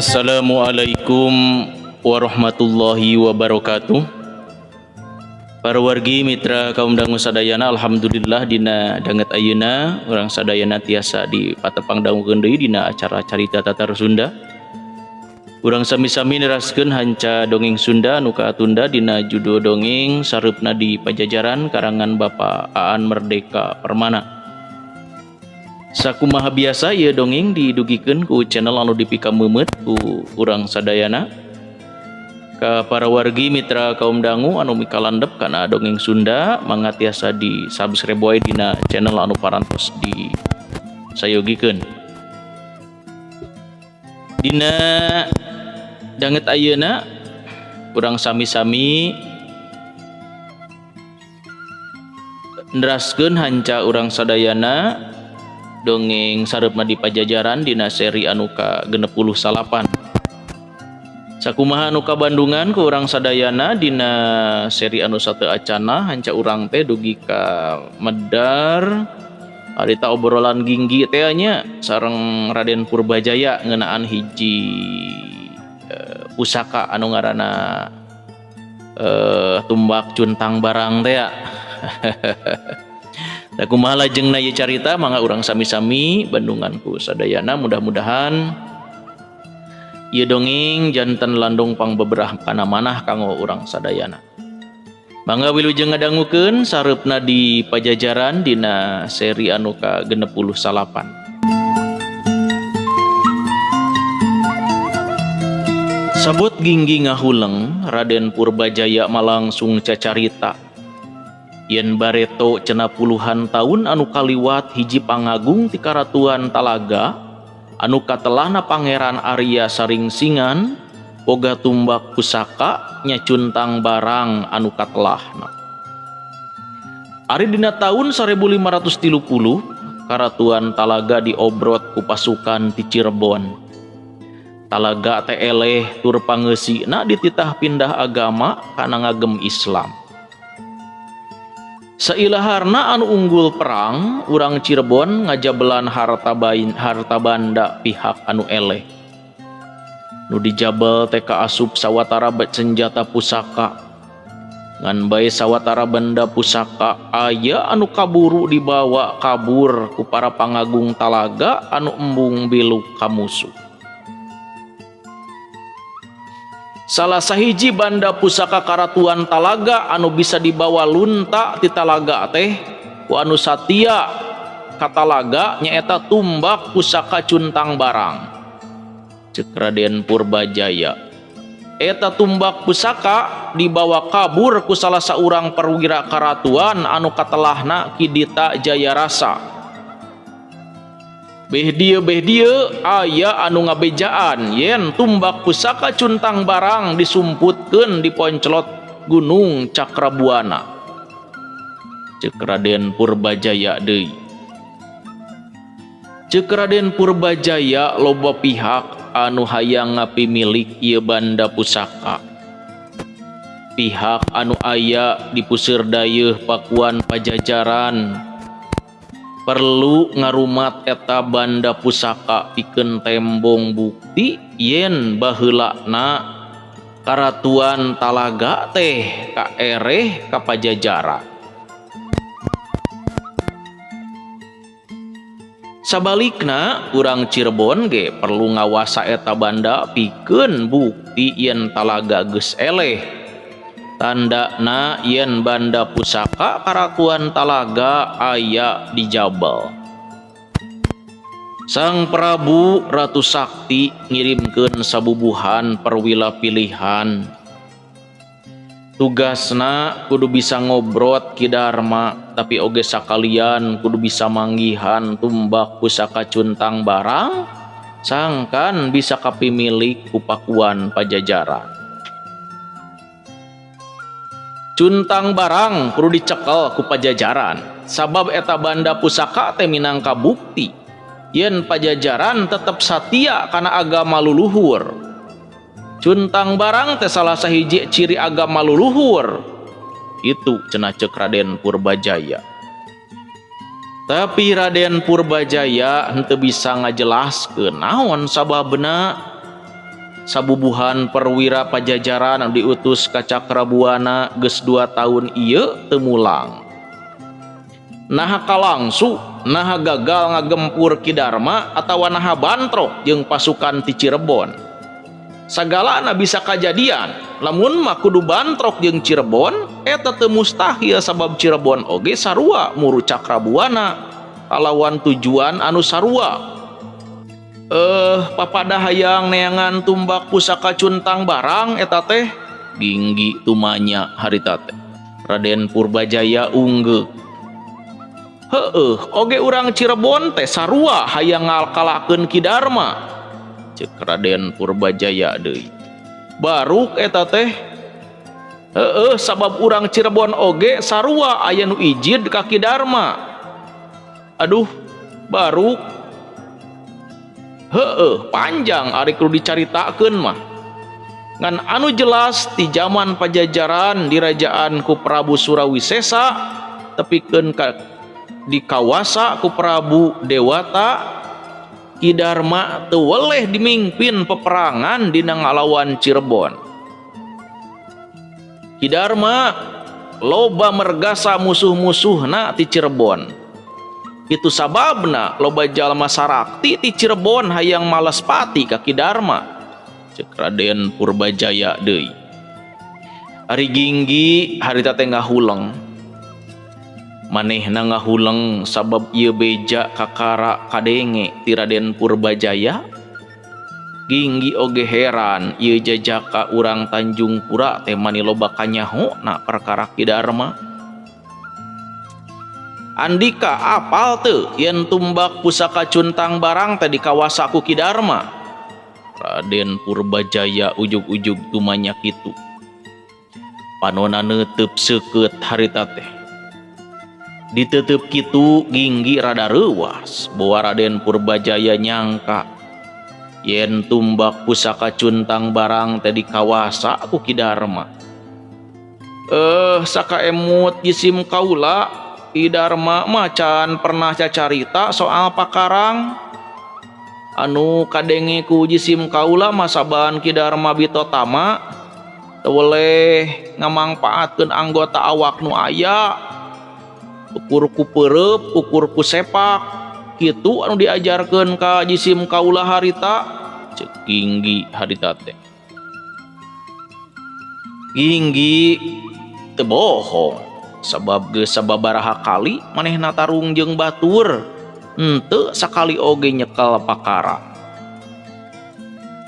Assalamualaikum warahmatullahi wabarakatuh. Para wargi mitra kaum dangu sadayana, alhamdulillah dina danget ayeuna urang sadayana tiasa di patepang dangukeun deui dina acara Carita Tatar Sunda. Urang sami-sami neraskeun hanca dongeng Sunda anu kaatunda dina judul dongeng Sareupna di Pajajaran karangan Bapak Aan Merdeka Permana. Sakumaha biasa ieu dongeng didugikeun ku channel anu dipikameumeut ku urang sadayana. Ka para wargi mitra kaum dangu anu mikalandep kana dongeng Sunda, mangga tiasa di subscribe wae dina channel anu parantos di sayogikeun. Dina danget ayeuna urang sami-sami neraskeun hanca urang sadayana dongeng Sareupna di Pajajaran dina seri anu ka 69. Sakumaha anu kabandungan ku urang sadayana dina seri anu sateu acana, hanca urang teh dugi ka Medar harita obrolan Ginggi teh nya sareng Raden Purbajaya ngeunaan hiji pusaka anu ngaranna tumbak cuntang barang teh ya. Da kumaha lajengna ieu carita, mangga urang sami-sami bandungan ku sadayana. Mudah-mudahan ieu dongeng janten landung pangbeberah kana manah kanggo urang sadayana. Mangga wilujeng ngadangukeun Sareupna di Pajajaran dina seri anu ka 69. Sabot Ginggi ngahuleng, Raden Purbajaya malangsung cacarita. Yen bareto cenah puluhan tahun anu kaliwat hiji pangagung ti Karatuan Talaga anu katelahna Pangeran Arya Saringsingan boga tumbak pusaka nya cuntang barang anu katelahna. Ari dina tahun 1530 Karatuan Talaga diobrot ku pasukan ti Cirebon. Talaga teh eleh tur pangeusina dititah pindah agama kana ngagem Islam. Sailaharna anu unggul perang, urang Cirebon ngajabelan harta banda pihak anu eleh. Nu dijabel teh kaasup sawatara senjata pusaka. Ngan bae sawatara benda pusaka aya anu kaburu dibawa kabur ku para pangagung Talaga anu embung biluk ka musuh. Salah sahiji banda pusaka Karatuan Talaga anu bisa dibawa lunta ti Talaga teh ku anu satia ka Talaga nyaeta tumbak pusaka cuntang barang. Ceuk Raden Purbajaya. Eta tumbak pusaka dibawa kabur ku salah saurang perwira karatuan anu katelahna Ki Dita Jayarasa. Beh dieu aya anu ngabejaan yen tumbak pusaka cuntang barang disumputkeun di ponclot Gunung Cakrabuana. Ceuk Raden Purbajaya deui. Ceuk Raden Purbajaya loba pihak anu hayang ngapimilik ieu banda pusaka. Pihak anu aya di puseur dayeuh Pakuan Pajajaran perlu ngarumat eta banda pusaka pikeun tembong bukti yen baheulana Karatuan Talaga teh kaereh ka Pajajaran. Sabalikna urang Cirebon ge perlu ngawasa eta banda pikeun bukti yen Talaga geus eleh. Tandana yen banda pusaka Karatuan Talaga aya di Jabal. Sang Prabu Ratu Sakti ngirimkeun sabubuhan perwila pilihan. Tugasna kudu bisa ngobrot Ki Darma, tapi oge sakalian kudu bisa manggihan tumbak pusaka cuntang barang sangkan bisa kapimilik ku Pakuan Pajajaran. Cuntang barang kudu dicekel ku Pajajaran, sabab eta banda pusaka teh minangka bukti yen Pajajaran tetep satia kana agama luluhur. Cuntang barang teh salah sahiji ciri agama luluhur. Itu cenah ceuk Raden Purbajaya. Tapi Raden Purbajaya henteu bisa ngajelaskeun naon sababna Sabubuhan perwira Pajajaran anu diutus ka Cakrabuana geus 2 tahun ieu teu mulang. Naha kalangsu, naha gagal ngagempur Ki Darma atawa naha bantrok jeung pasukan ti Cirebon. Sagalana bisa kajadian, lamun mah kudu bantrok jeung Cirebon, eta teu mustahil sabab Cirebon oge sarua muru Cakrabuana kalawan tujuan anu sarua. Papada hayang neangan tumbak pusaka cuntang barang eta teh Ginggi tumanya harita teh. Raden Purbajaya unggeuh. Heueuh, oge urang Cirebon teh sarua hayang ngalkalakeun Ki Darma. Ceuk Raden Purbajaya deui. Baruk eta teh. Heueuh, sabab urang Cirebon oge sarua aya nu ijid ka Ki Darma. Aduh, baruk. Heueuh, panjang ari kudu dicaritakeun mah. Ngan anu jelas ti zaman Pajajaran dirajaan ku Prabu Surawisesa tepikeun ka dikawasa ku Prabu Dewata, Ki Darma teu weleh dimimpin peperangan dina ngalawan Cirebon. Ki Darma loba mergasa musuh-musuhna ti Cirebon. Itu sababna loba jalma sarakti ti Cirebon hayang males pati ka Ki Darma. Ceuk Raden Purbajaya deui. Ari Ginggi harita teh ngahuleng. Manehna ngahuleng sabab ieu beja kakara kadenge ti Raden Purbajaya. Ginggi oge heran ieu jajaka urang Tanjung Pura teh mani loba kanyahona perkara Ki Darma. Andika apal teu yen tumbak pusaka cuntang barang teh dikawasa ku Ki Darma? Raden Purbajaya ujug-ujug tumanya kitu. Panona neuteub seukeut harita teh. Diteuteup kitu Ginggi rada reuwas boa Raden Purbajaya nyangka yen tumbak pusaka cuntang barang teh dikawasa ku Ki Darma. Sakaemut jisim kaula Ki Darma mah can pernah cacarita soal pakarang. Anu kadenge ku jisim kaula mah saban Ki Darma bitotama teu weleh ngamangpaatkeun anggota awak nu aya. Ukur ku peureub, ukur ku sepak. Kitu anu diajarkeun ka jisim kaula harita. Ceuk Ginggi harita teh. Ginggi teu bohong sabab geus sababaraha kali manehna tarung jeung batur henteu sakali oge nyekel pakara.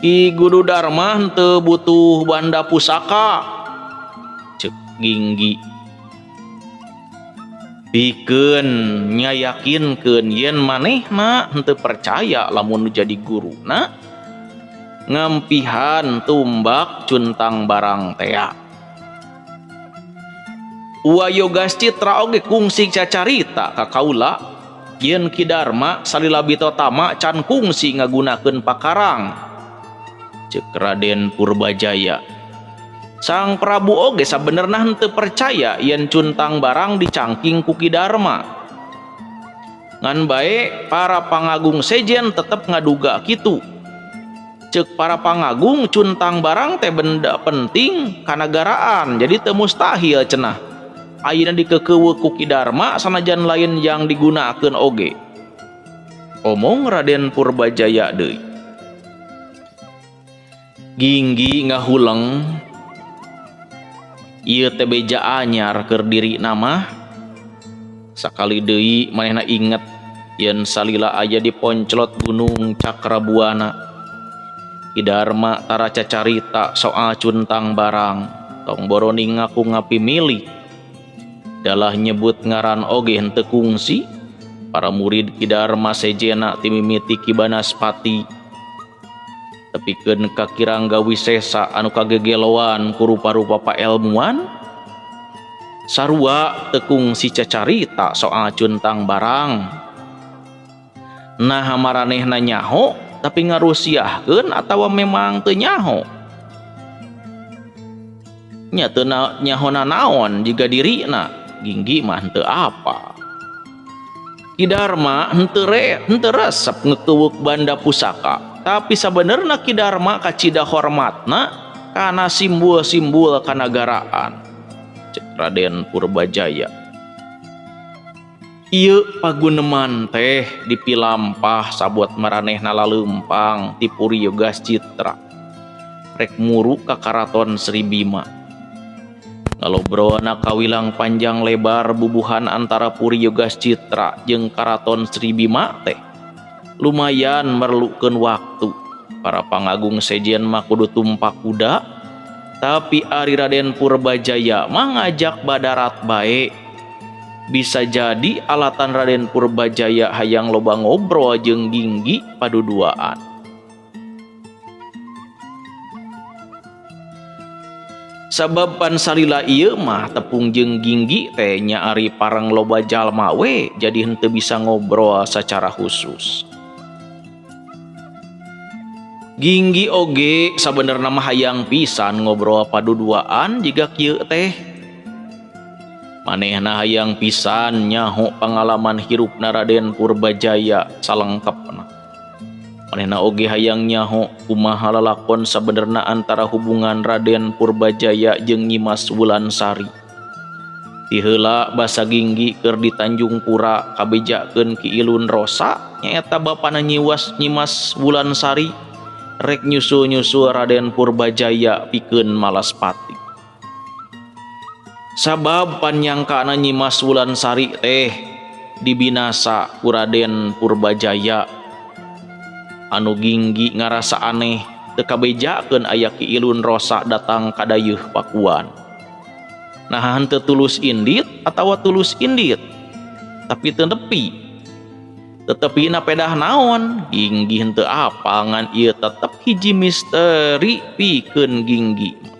Ki Guru Darma henteu butuh banda pusaka. Ceuk Ginggi. Pikeun nyayakinkeun yen manehna henteu percaya lamun jadi guruna ngampihan tumbak cuntang barang tea. Uwa Yogas Citra oge kungsi cacarita ka kaula yen Ki Darma salila bitotama can kungsi ngagunakeun pakarang. Ceuk Raden Purbajaya. Sang Prabu oge sabenerna henteu percaya yen cuntang barang dicangking ku Ki Darma. Ngan bae para pangagung sejen tetep ngaduga kitu. Ceuk para pangagung cuntang barang teh benda penting kanagaraan jadi teu mustahil cenah. Ayeuna dikekeuweuk ku Ki Darma sanajan lain yang digunakeun oge. Omong Raden Purbajaya deui. Ginggi ngahuleng ieu teh beja anyar keur dirina mah. Sakali deui manehna inget yen salila aya di ponclot Gunung Cakrabuana. Ki Darma tara cacarita soal cuntang barang, tong boroning ngaku ngapimilih. Dalah nyebut ngaran oge henteu kungsi. Para murid Ki Darma sejena ti mimiti Ki Banaspati. Tepikeun ka Ki Rangga Wisesa anu kagegeloan ku rupa-rupa paelmuan. Sarua teu kungsi cacarita soal cuntang barang. Nah maranehna nyaho tapi ngarusiahkeun atawa memang teu nyaho. Nya teu nyahona naon jiga dirina. Ginggi mah henteu apa. Ki Darma henteu resep ngekeuweuk banda pusaka. Tapi sabenerna Ki Darma kacida hormatna kana simbol-simbol kanagaraan. Cek Raden Purbajaya. Ieu paguneman teh dipilampah sabot maranehna laleumpang ti Puri Yogas Citra. Rek muru ka Karaton Sri Bima. Ngalobrolna kawilang panjang lebar bubuhan antara Puri Yogas Citra jeung Karaton Sri Bima teh lumayan merlukeun waktu. Para pangagung sejen mah kudu tumpak kuda, tapi ari Raden Purbajaya mah ngajak badarat bae. Bisa jadi alatan Raden Purbajaya hayang loba ngobrol jeung Ginggi paduduaan. Sabab pan salila ieu mah tepung jeung Ginggi teh nya ari pareng loba jalma we jadi henteu bisa ngobrol secara khusus. Ginggi oge sabenerna mah hayang pisan ngobrol paduduaan jiga kieu teh. Manehna hayang pisan nyaho pangalaman hirupna Raden Purbajaya salengkepna. Manehna oge hayang nyaho kumaha lalakon sabenerna antara hubungan Raden Purbajaya jeung Nyimas Wulansari. Ti heula basa Ginggi keur di Tanjung Pura kabejakeun Ki Ilun Rosa nyaeta bapana Nyimas Wulansari rek nyusul-nyusul Raden Purbajaya pikeun malas pati. Sabab panyangkana Nyimas Wulansari teh dibinasa ku Raden Purbajaya. Anu Ginggi ngarasa aneh teu kabejakeun aya Ki Ilun Rosa datang ka dayeuh Pakuan. Nah henteu tulus indit atawa tulus indit tapi teu nepi. Tetepina pedah naon Ginggi henteu apal ngan ieu tetep hiji misteri pikeun Ginggi.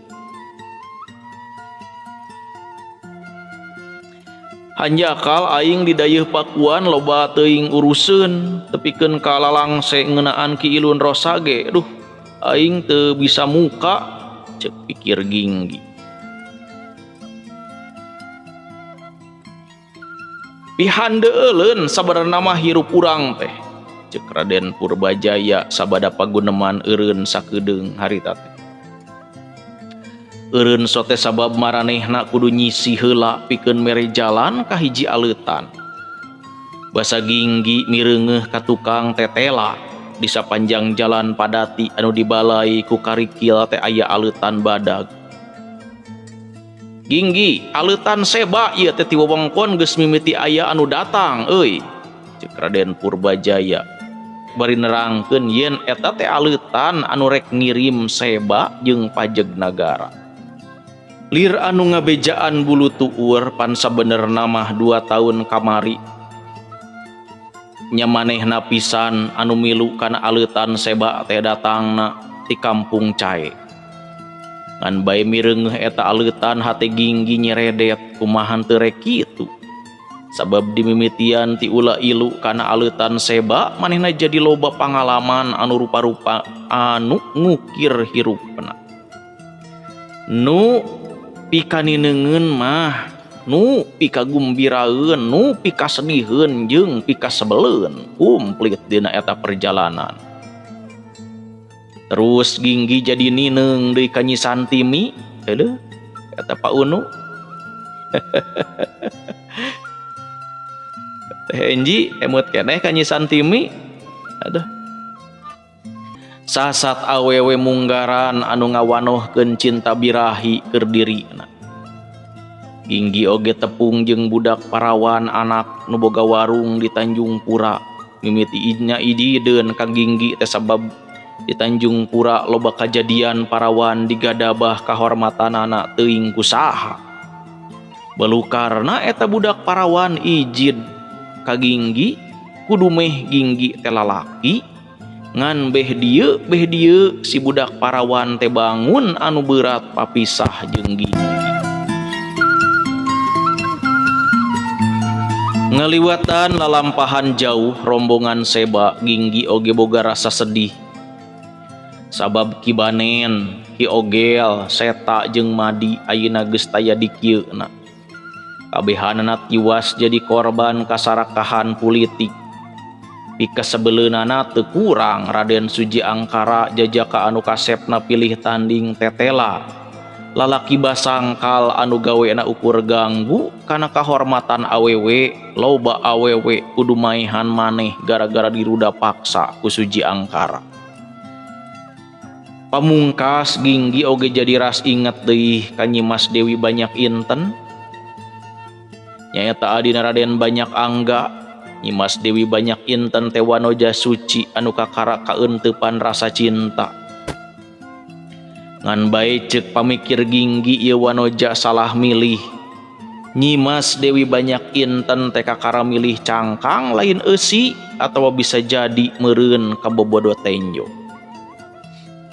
Hanjakal aing di dayeuh Pakuan loba teuing uruseun tepikeun ka lalangse ngeunaan Ki Ilun Rosa ge duh aing teu bisa muka cek pikir Ginggi. Pihandeuleun sabenerna mah hirup urang teh cek Raden Purbajaya sabada paguneman eureun sakedeung harita teh. Eureun sote sabab maranehna kudu nyisi heula pikeun mere jalan ka hiji aleutan. Basa Ginggi mireungeuh ka tukang tetela di sapanjang jalan padati anu dibalai ku karikil teh aya aleutan badag. Ginggi, aleutan seba ieu teh ti wewengkon geus mimiti aya anu datang euy cek Raden Purbajaya bari nerangkeun yen eta teh aleutan anu rek ngirim seba jeung pajeg nagara. Lir anu ngabejaan bulu tuur pan sabenerna mah 2 tahun kamari. Nya manehna pisan anu milu kana aleutan seba teh datangna ti kampung Cae. Ngan bae mireungeuh eta aleutan hate Ginggi nyeredet kumaha teu rek kitu. Sabab dimimitian ti ula ilu kana aleutan seba manehna jadi loba pangalaman anu rupa-rupa anu ngukir hirupna. Nu pikanineungeun mah nu pikagumbiraeun nu pikasediheun jeung pikasebeleun kumplit dina eta perjalanan. Terus Ginggi jadi nineung deui ka Nyi Santimi heueuh eta Pak Unu. Teh Enji emut keneh ka Nyi Santimi aduh. Sasat awewe munggaran anu ngawanohkeun cinta birahi keur dirina. Ginggi oge tepung jeung budak parawan anak nu boga warung di Tanjung Pura. Mimiti nya ijideun ka Ginggi teh sabab di Tanjung Pura loba kajadian parawan digadabah kahormatanana teuing ku saha. Belukarna eta budak parawan ijid ka Ginggi kudu meh Ginggi teh lalaki. Ngan beh dieu si budak parawan teh bangun anu berat papisah jeung Ginggi. Ngaliwatan lalampahan jauh rombongan seba Ginggi oge boga rasa sedih. Sabab Ki Banen, Ki Ogel, Seta jeung Madi ayeuna geus taya di kieuna. Kabehanana tiwas jadi korban kasarakahan politik. Pikasebeleunana teu kurang Raden Suji Angkara jajaka anu kasepna pilih tanding tetela. Lalaki basangkal anu gawena ukur ganggu kana kahormatan awewe, loba awewe kudu maehan maneh gara-gara diruda paksa ku Suji Angkara. Pamungkas Ginggi oge jadi ras inget deui ka Nyimas Dewi Banyak Inten. Nyaeta adina Raden Banyak Angga. Nyimas Dewi Banyak Inten teh wanoja suci anu kakara kaeuntepan rasa cinta. Ngan bae ceuk pamikir Ginggi ieu wanoja salah milih. Nyimas Dewi Banyak Inten teh kakara milih cangkang lain eusi atawa bisa jadi meureun kabobodo tenjo.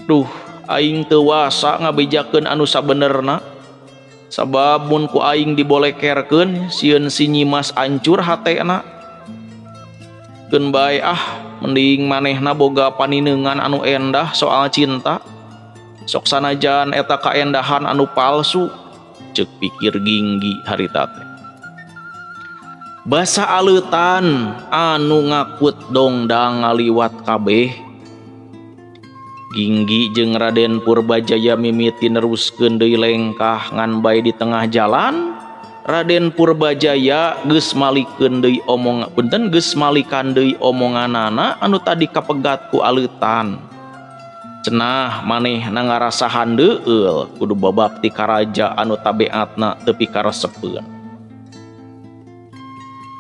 Duh, aing teu wasa ngabejakeun anu sabenerna. Sabab mun ku aing dibolekerkeun sieun si Nyimas ancur hatena. Keun bae ah, mending manehna boga panineungan anu endah soal cinta. Sok sanajan eta kaendahan anu palsu, ceuk pikir Ginggi harita teh. Basa aleutan anu ngakut dongdang ngaliwat kabeh. Ginggi jeung Raden Purbajaya mimiti neruskeun deui lengkah ngan bae di tengah jalan. Raden Purbajaya geus malikeun deui omong punten geus malikan deui omonganana anu tadi kapegat ku aleutan. Cenah manehna ngarasa handeueul kudu babakti ka raja anu tabeatna teu pikaresepeun.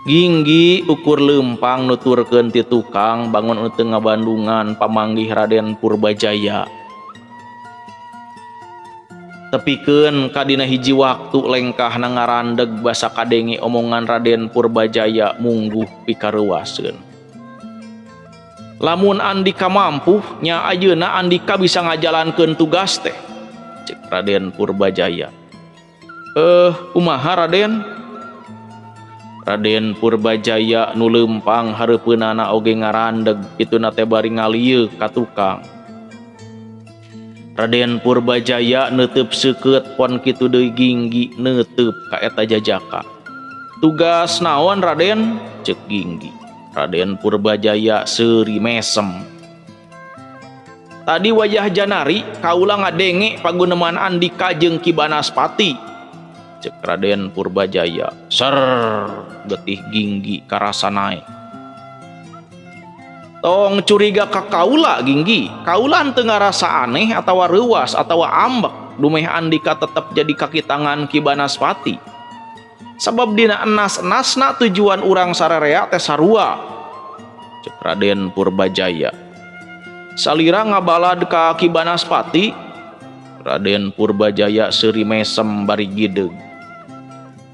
Ginggi ukur leumpang nuturkeun ti tukang bangun anu teu ngabandungan pamanggih Raden Purbajaya. Tepikeun ka dina hiji waktu lengkahna ngarandeg basa kadenge omongan Raden Purbajaya mungguh pikareuwaseun. Lamun Andika mampu, nya ayeuna Andika bisa ngajalankeun tugas teh, cek Raden Purbajaya. Kumaha Raden? Raden Purbajaya nu leumpang hareupeunana oge ngarandeg kituna teh bari ngalieuk ka tukang. Raden Purbajaya neuteub seukeut pon kitu deui Ginggi neuteub ka eta jajaka. Tugas naon Raden? Ceuk Ginggi. Raden Purbajaya seuri mesem. Tadi wajah Janari kaula ngadenge paguneman Andika jeung Ki Banaspati. Ceuk Raden Purbajaya. Ser getih Ginggi karasa naek. Tong curiga ka kaula Ginggi, kaula teu ngarasa aneh atawa reuwas atawa ambek dumeh Andika tetep jadi kaki tangan Ki Banaspati. Sabab dina enas-enasna tujuan urang sararea teh sarua. Ceuk Raden Purbajaya. Salira ngabalad ka Ki Banaspati, Raden Purbajaya seuri mesem bari gideg.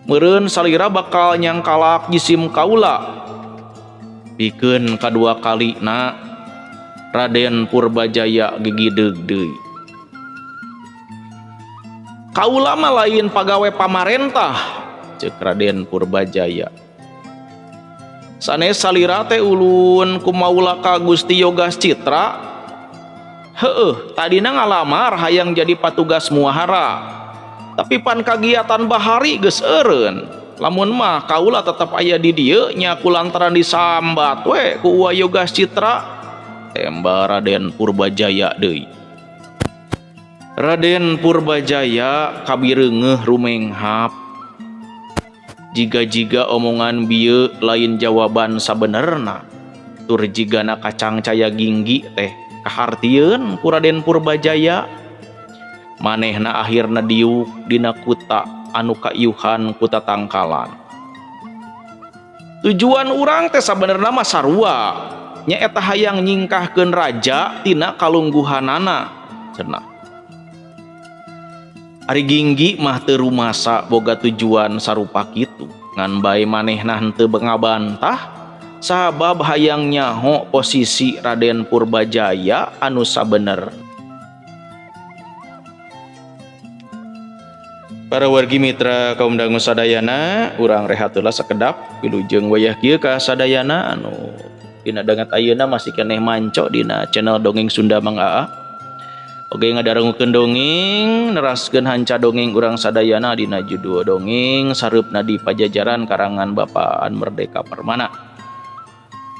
Meureun salira bakal nyangkalak jisim kaula. Pikeun kadua kalina Raden Purbajaya gigideg deui. Kaula mah lain pagawe pamarentah, ceuk Raden Purbajaya. Sanes salira teh ulun kumaula ka Gusti Yogas Citra. Heueuh, tadina ngalamar hayang jadi patugas muahara. Tapi pan kagiatan bahari geus eureun. Lamun mah kaula tetep aya di dieu nya kulantaran disambat we ku Uwa Yogas Citra. Temba Raden Purbajaya deui. Raden Purbajaya kabireungeuh rumenghap. Jiga-jiga omongan bieu lain jawaban sabenerna. Tur jigana kacang caya Ginggi teh kahartieun ku Raden Purbajaya. Manehna akhirna diuk dina kuta anu kaiuhan ku tatangkalan. Tujuan urang teh sabenerna mah sarua, nyaeta hayang nyingkahkeun raja tina kalungguhanana cenah. Ari Ginggi mah teu rumasa boga tujuan sarupa kitu, ngan bae manehna henteu ngabantah sabab hayang nyaho posisi Raden Purbajaya anu sabener. Para wargi mitra kaum dangu sadayana, urang rehat heula sakedap wilujeng wayah kieu ka sadayana anu dina danget ayeuna masih keneh manco dina channel Dongeng Sunda Mang Aa. Oge ngadarungukeun dongeng, neraskeun hanca dongeng urang sadayana dina judul dongeng Sareupna di Pajajaran karangan Bapak An Merdeka Permana.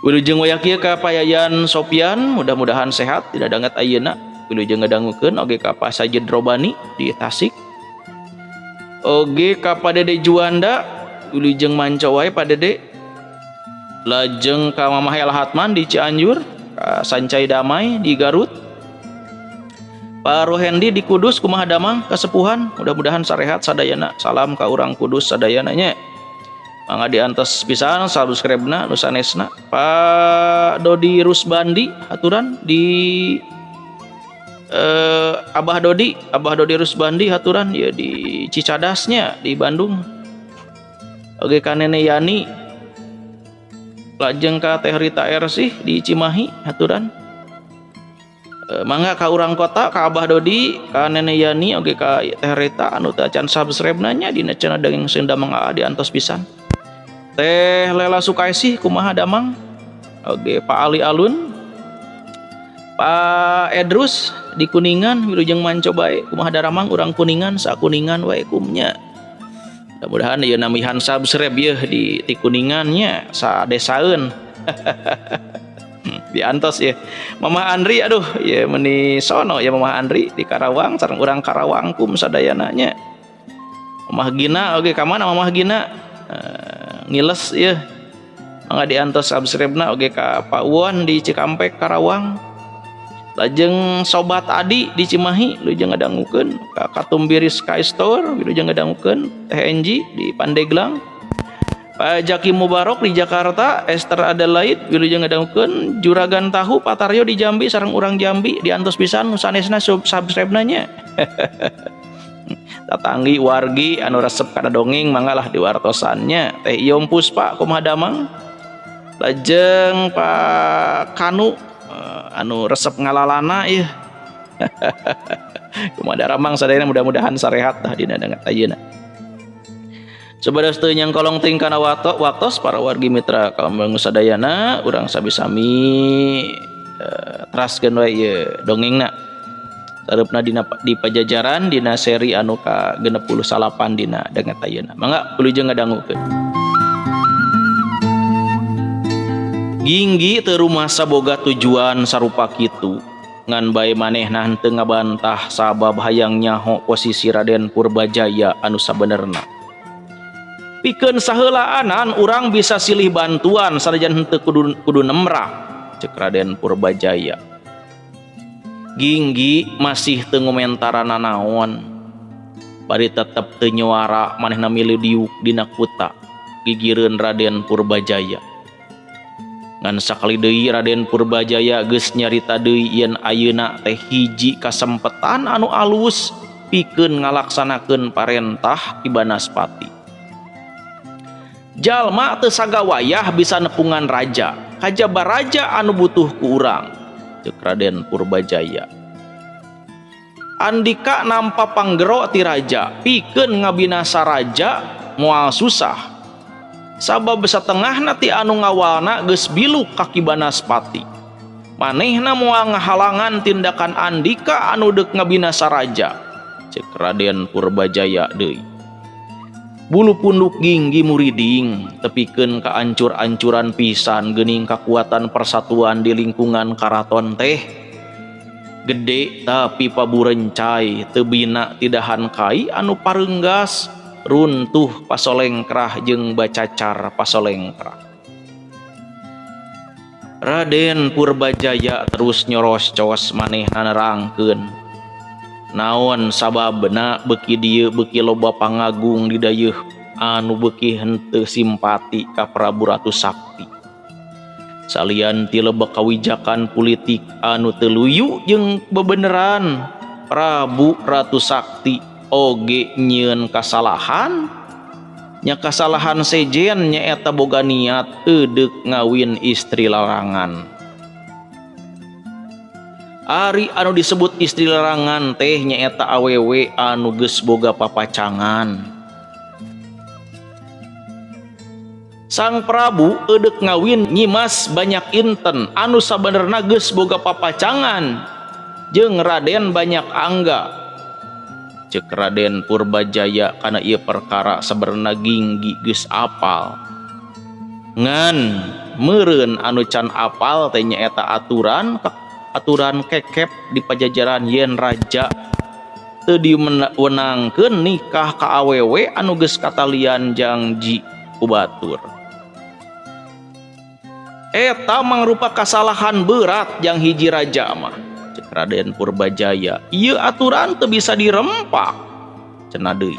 Wilujeng wayah kieu ka Payayan Sopian, mudah-mudahan sehat dina danget ayeuna. Wilujeng ngadangukeun oge ka Pak Sajid Robani di Tasik. Oge ka Pak Dede Juanda, wilujeng manco wae Pak Dede. Lajeng ka Mamah El Hatman di Cianjur, ka Sancai Damai di Garut. Pak Rohendi di Kudus, kumaha damang kasepuhan, mudah-mudahan sarehat sadayana. Salam ka urang Kudus sadayana nya. Mangga diantos pisan subscribe-na nu sanesna. Pak Dodi Rusbandi aturan di Abah Dodi, Abah Dodi Rusbandi haturan ya di Cicadasnya di Bandung. Oge ka Nene Yani, lajeng ka Teh Rita Ersih di Cimahi haturan. Mangga ka urang kota, ka Abah Dodi, ka Nene Yani, oge ka Teh Rita anu teu acan subscribe nanya dina channel Dongeng Sunda Mang Aa diantos pisan. Teh Lela Sukaisih kumaha damang? Oge Pak Ali Alun, Pak Edrus di Kuningan wilujeng manco bae, kumaha daramang urang Kuningan, sakuningan wae kumnya. Mudah-mudahan ieu namihan subscribe yeuh di Kuningannya sadesaeun. Diantos ya. Mama Andri, aduh ya meni sono ya Mama Andri di Karawang sareng urang Karawang kum sadayana nya. Mamah Gina oge ka mana Mamah Gina? Ngiles ya. Mangga diantos subscribe-na oge ka Pak Won di Cikampek Karawang. Lajeng Sobat Adi di Cimahi wilujeng ngadangukeun, ka Katumbiri Sky Store wilujeng ngadangukeun, Teh Enji di Pandeglang. Pak Jaki Mubarok di Jakarta, Esther Adelaide wilujeng ngadangukeun, Juragan Tahu Pak Taryo di Jambi sareng urang Jambi diantos pisan nu sanesna subscribe-na nya. Tatanggi wargi anu resep kana dongeng mangga lah diwartosannya. Teh Iyom Puspa kumaha damang? Lajeng Pak Kanu anu resep ngalalana ieu. Kumaha daramang sadayana, mudah-mudahan sarehat tah dina danget ayeuna. Supados teu nyangkolong ting kana waktos para wargi mitra kaum sadayana, urang sami-sami teraskeun wae ieu dongengna. Sareupna dina di Pajajaran dina seri anu ka 69 dina danget ayeuna. Mangga wilujeng ngadangukeun. Ginggi teu rumasa boga tujuan sarupa kitu. Ngan bae manehna henteu ngabantah sabab hayang nyaho posisi Raden Purbajaya anu sabenerna. Pikeun saheulaanan urang bisa silih bantuan sanajan henteu kudu nemrah, cek Raden Purbajaya. Ginggi masih teu ngomentaran nanaon. Bari tetep teu nyuara manehna milu diuk dina kuta gigireun Raden Purbajaya. Ngan sakali deui Raden Purbajaya geus nyarita deui yen ayeuna teh hiji kasempetan anu alus pikeun ngalaksanakeun parentah Ki Banaspati. Jalma teu sagawayah bisa nepungan raja, kajaba raja anu butuh ku urang, ceuk Raden Purbajaya. Andika nampa panggero ti raja, pikeun ngabinasa raja moal susah. Sabab satengahna ti anu ngawalna geus biluk ka Ki Banaspati. Manehna moal ngahalangan tindakan andika anu deuk ngabinasa raja, ceuk Raden Purbajaya deui. Bulu punduk Ginggi muriding tepikeun ka ancur-ancuran pisan geuning kakuatan persatuan di lingkungan karaton teh. Gede tapi paburencai teu bina tidahan kai anu pareunggas runtuh pasolengkrah jeung bacacar pasolengkrah. Raden Purbajaya terus nyoroscos manehna nerangkeun naon sababna beuki dieu beuki loba pangagung di dayeuh anu beuki henteu simpati ka Prabu Ratu Sakti. Salian ti loba kawijakan politik anu teu luyu jeung bebeneran, Prabu Ratu Sakti oge nyieun kasalahan nya kasalahan sejen nyaeta boga niat eudek ngawin istri larangan. Ari anu disebut istri larangan teh nyaeta awewe anu geus boga papacangan. Sang Prabu eudek ngawin Nyimas Banyak Inten anu sabenerna geus boga papacangan jeung Raden Banyak Angga. Ceuk Raden Purbajaya kana ieu perkara sabenerna Ginggi geus apal. Ngan Meureun anu can apal teh nyaeta aturan aturan kekep di Pajajaran yen raja teu diwenangkeun nikah ka awewe anu geus katalian jangji ku batur. Eta mangrupa kasalahan berat jang hiji raja mah, cek Raden Purbajaya. Ieu aturan teu bisa dirempak, cenah deui.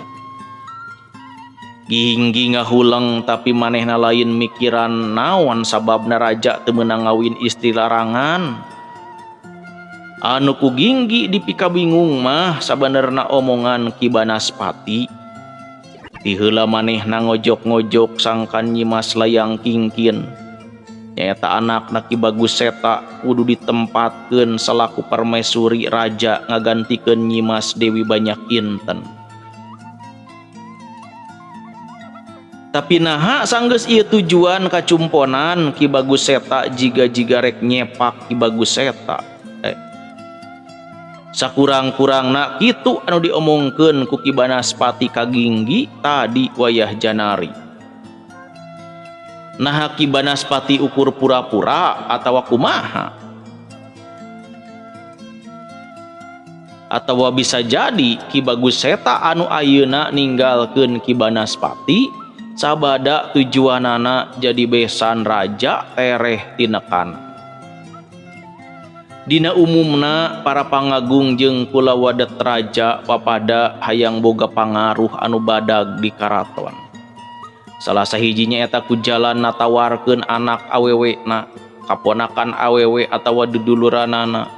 Ginggi ngahuleng tapi manehna lain mikiran naon sababna raja teu meunang ngawin istri larangan. Anu ku Ginggi dipikabingung mah sabenerna omongan Ki Banaspati. Ti heula manehna ngojok-ngojok sangkan Nyimas Layang Kingkin. Nyaeta anakna Ki Bagus Seta kudu ditempatkeun salaku permaisuri raja ngagantikeun Nyimas Dewi Banyak Inten. Tapi naha sanggeus ieu tujuan kacumponan Ki Bagus Seta jiga-jiga rek nyepak Ki Bagus Seta. Sakurang-kurangna kitu anu diomongkeun ku Ki Banaspati ka Ginggi tadi wayah janari. Naha Ki Banaspati ukur pura-pura atawa kumaha? Atawa bisa jadi Ki Bagus Seta anu ayeuna ninggalkeun Ki Banaspati sabada tujuanana jadi besan raja tereh tinekan. Dina umumna para pangagung jeung kulawadet raja papada hayang boga pangaruh anu badag di karaton. Salah sahijinya eta ku jalan natawarkeun anak awewena, kaponakan awewe atawa duduluranana.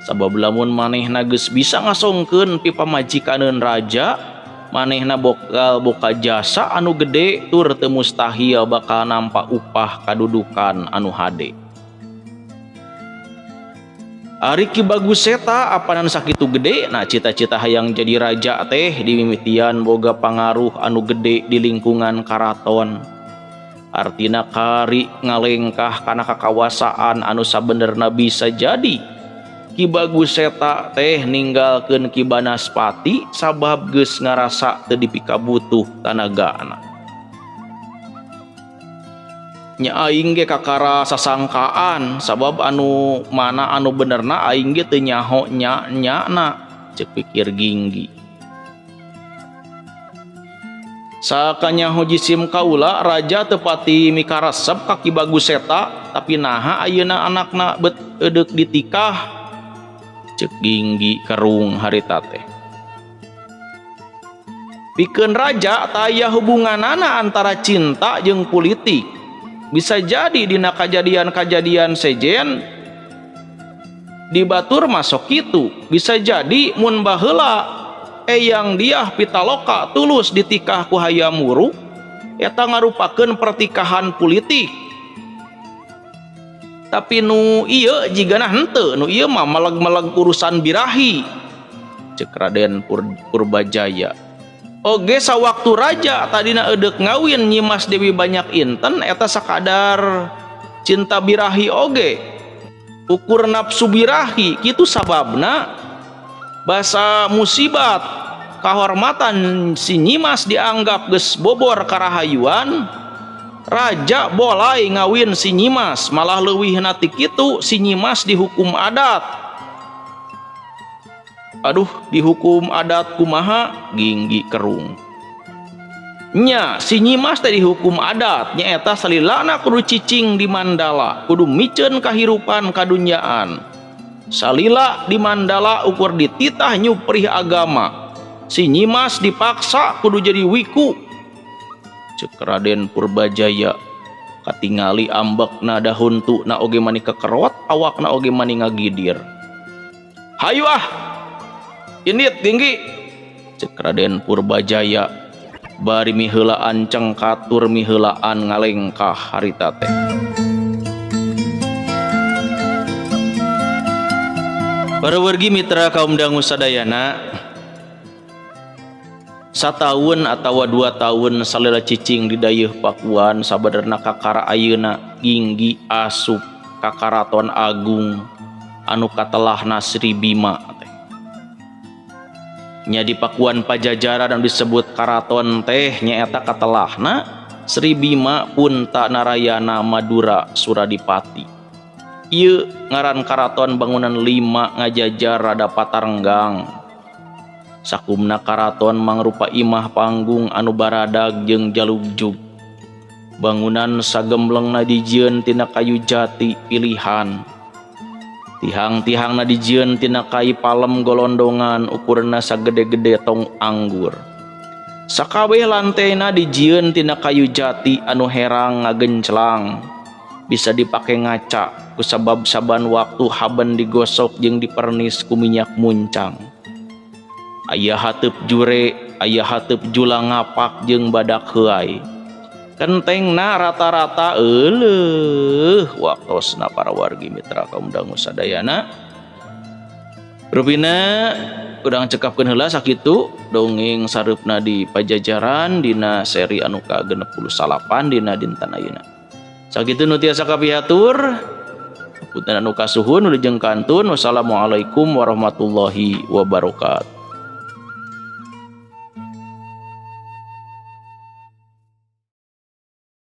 Sabab lamun manehna geus bisa ngasongkeun pipamajikaneun raja, manehna bakal boka jasa anu gede tur teu mustahil bakal nampa upah kadudukan anu hade. Ari Ki Bagus Seta apanan sakitu gede nah cita-cita hayang jadi raja teh dimimitian boga pangaruh anu gede di lingkungan karaton. Artina kari ngalengkah kana kakawasaan anu sabenerna bisa jadi Ki Bagus Seta teh ninggalkeun Ki Banaspati sabab geus ngarasa teu dipikabutuh tanagana. Nya aing ge kakara sasangkaan sabab anu mana anu benerna aing ge teu nyaho nya nyana, cek pikir Ginggi. Sakanyaho jisim kaula raja teu pati mikaresep ka Ki Bagus Seta, tapi naha ayeuna anakna bet edeuk ditikah, cek Ginggi kerung harita teh. Pikeun raja taya hubunganana antara cinta jeung politik. Bisa jadi dina kajadian-kajadian sejen di batur masuk kitu. Bisa jadi mun baheula eyang Diah Pitaloka tulus ditikah ku Hayam Wuruk eta ngarupakeun pertikahan politik. Tapi nu ieu jigana henteu, nu ieu mah meleg-meleg urusan birahi, cek Raden Purbajaya. Oge sawaktu raja tadina edeuk ngawin Nyimas Dewi Banyak Inten eta sakadar cinta birahi oge ukur nafsu birahi kitu sababna basa musibat kahormatan si Nyimas dianggap geus bobor karahayuan. Raja bolai ngawin si Nyimas, malah leuwihna ti kitu si Nyimas dihukum adat. Aduh, dihukum adat kumaha? Ginggi kerung. Nya si Nyimas teh dihukum adat nyaeta salilana kudu cicing di mandala, kudu miceun kahirupan kadunyaan. Salila di mandala ukur dititah nyuprih agama. Si Nyimas dipaksa kudu jadi wiku. Cek Raden Purbajaya katingali ambekna dahuntu na oge mani kekerot, awakna oge mani ngagidir. Hayu ah, indit Ginggi, cek Raden Purbajaya bari miheulaan cengkat tur miheulaan ngalengkah harita teh. Para wargi mitra kaum dangu sadayana, sataun atawa 2 tahun salila cicing di dayeuh Pakuan sabenerna kakara ayeuna Ginggi asup ka Karaton Agung anu katelahna Sri Bima teh. Nya di Pakuan Pajajaran anu disebut karaton teh nyaeta katelahna Sri Bima Punta Narayana Madura Suradipati. Ieu ngaran karaton bangunan lima ngajajar rada patarenggang. Sakumna karaton mangrupa imah panggung anu baradag jeung jalugjug. Bangunan sagemblengna dijieun tina kayu jati pilihan. Tihang-tihangna dijieun tina kai palem golondongan ukurna sagede-gede tong anggur. Sakabeh lantena dijieun tina kayu jati anu herang ngagenclang. Bisa dipake ngaca kusabab saban waktu haben digosok jeung dipernis ku minyak muncang. Aya hateup jure, aya hateup julang ngapak jeung badak heuay. Kentengna rata-rata euleuh waktosna para wargi mitra kaum dangu sadayana. Rupina urang cekapkeun heula sakitu dongeng sareupna di Pajajaran dina seri anu ka-69 dina dinten ayeuna. Sakitu nu tiasa kapihatur. Punten anu kasuhun, wilujeng kantun. Wassalamualaikum warahmatullahi wabarakatuh.